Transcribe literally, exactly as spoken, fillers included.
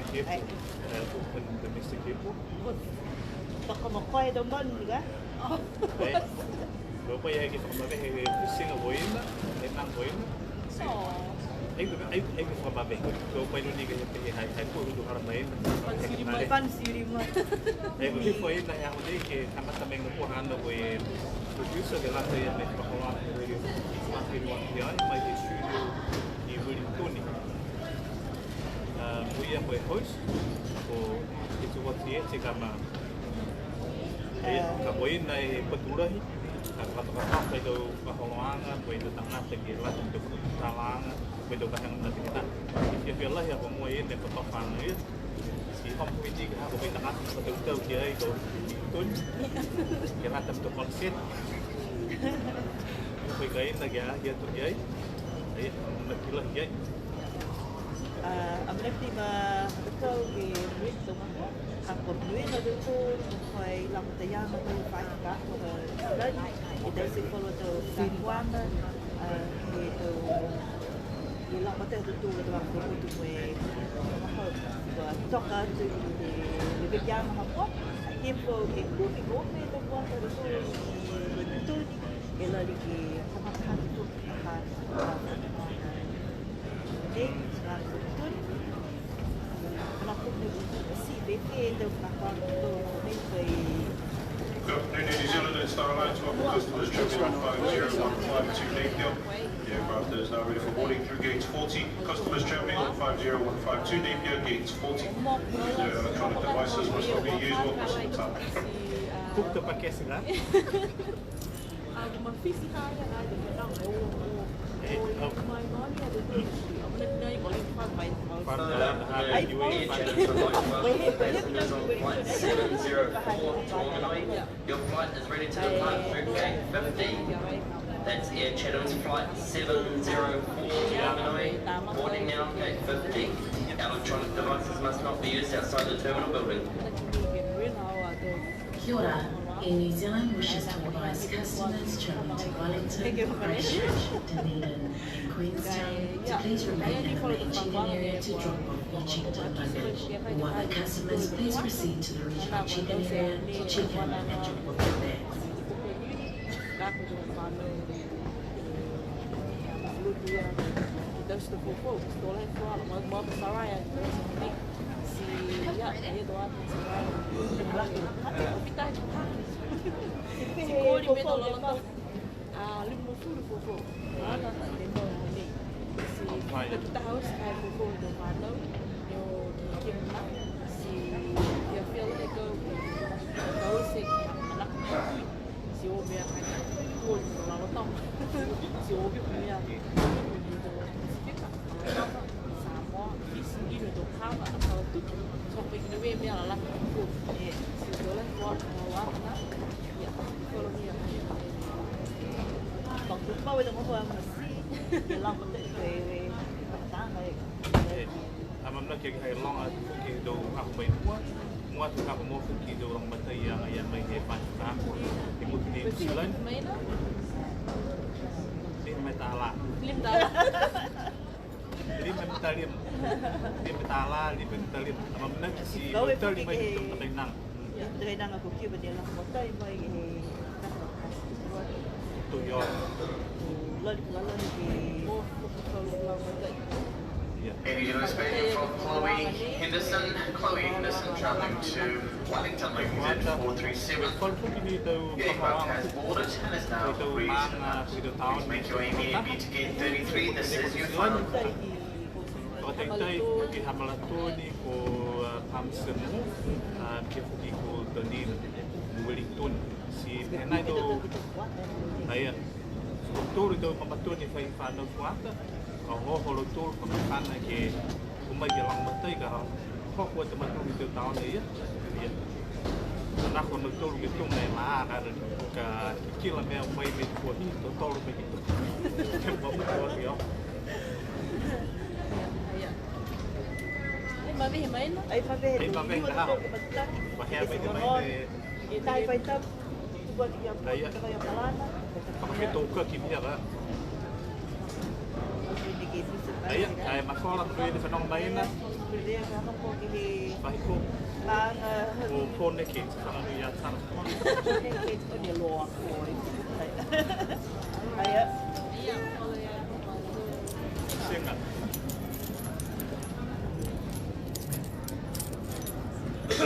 Kepu, e, open domestic kepu. Toka mo koe e tau manu ka? E, ko e ke fakamavehe e siga ko ina, e nā ko ina. Ai, ai, ai ke fakamavehe. Ko e ni ke he, he, hai, hai ko e hala mai ina. Fansiri mai, fansiri mai. E, ko e ko ina he aho nei ke kamata mai ko hana ko e producer ke lata ia mo e fakaholoaga he radio. Fakaholoaga mai he studio i Wellington. A, ko ia ko e host, ko Ketu Atiete Kama. E, ka ko ina e patu lahi, ka fakatokatoka e tau fakaholoaga, ko e tau tagata ke lata mo e tau fakatutalaaga, ko e tau vahega manatu ke tā. Fiafia lahi a ko e moua e ne fakaholoaga ia. Ti hopo i tika ha ko e tagata fakatautau ki ai ko Tony. Ke lata mo e tau concert. Ko e ka ina ke a, ke atu ki ai. Ai, manako lahi ki ai. A, amanaki ma tautolu ke monuina e tau gahua. Ha kua monuina a tautolu, mo e lagomataiaga tau fai ka, ko e lani, e taute falu a tau fakapuana, a, he tau, e lagomatai a tautolu a tau fakapuana mo e, kua toka atu i he, he vekiaga ha kua, ke po, ke kumi ko e tau puana a tautolu, i, i Tony, e lali ke kamata ha tautolu, ha, ha, ha, Good afternoon, New Zealand and Star Alliance. Welcome customers travelling on five zero one five two Napier. The aircraft is now ready for boarding through gate forty. Customers travelling on five zero one five two Napier, gate forty. Their electronic devices must not be used while crossing the tunnel. Book the package, huh? Good afternoon, Air Channel Tonight, passengers on flight seven zero four to Wanganui. Your flight is ready to depart through gate fifty. That's Air Channel's flight seven zero four to Wanganui. Boarding now, gate fifty. Electronic devices must not be used outside the terminal building. Kia ora. Air New Zealand wishes to advise customers travelling to Wellington, Christchurch, Dunedin and Queenstown to please remain in the main check-in area to drop off your checked in luggage. All other customers, please proceed to the regional check-in area to check in and drop off your bags. A, limagofulu foou. A, na, na, ne mau nei. Ti, na, na, taha oti e foou he tau fanau, ne o ki, ki mena, ti, fiafia lahi e kau, kau oti, manako, ti o mena kai, ko, ko lalo tau. Ti o ki mena, Pasifika, Samoa, Fisi, Niue, Tonga, Tuvalu, Tonga, Niue, mena lalahi, ko, e, ti, ko la, ko, ko, ko, Ia, kolo ia. Pau, pau e tau gahua masi, e lama tei, e, e, matana e. E, amanaki ke he loga atu foki e tau aho mai mua, mua atu ka mo foki e tau lagomatai ia, ia mai he faahi fakaako, he motu nei Niu Silani. Lima tālā. Lima tālā. Lima mita lima. Lima tālā, lima mita lima. Amanaki ti tali mai he tau matakainaga. Ia, tau matakainaga ko Cuba ne lagomatai mai he Toyota. Lali, lali ke. Air New Zealand speaking from Chloe Henderson. Chloe Henderson travelling to Wellington, ladies, at four three seven. The aircraft has boarded and is now cruising. Please make your way immediately to gate thirty-three. This is your final flight. Fakataitai, ke Hamilton, ko, a, Palmerston North, a, ke foki ko Dunedin, Wellington. Ti pehē nai tau, a ia, ko tolu tau mamatua ne fai fanau fuata, ka oho a lautolu ka mafana ke o mai ke lagomatai ka hoko atu a mautolu ke he tau taone ia. Ia. Manako a mautolu ke tuga e lā ka, ka kikila mena mai mo e kuahi, to tolu mo e ke tuga. Ke mamutu aki o. Ai mavehe mai na. Ai mavehe. Ai mavehe na. Mavehe mai na. Taha e fai tapu, tuku atu ki a Pua, tuku atu ki a Palana. Fakametokaki pihia la. Ai, ai, mafola, monuina e fenoga mai na. Lea ka hoko ke he Faahi ko. Maaga. Ko Paul Naked, ka nanu ia tana. Paul Naked, ko ne loa ko e.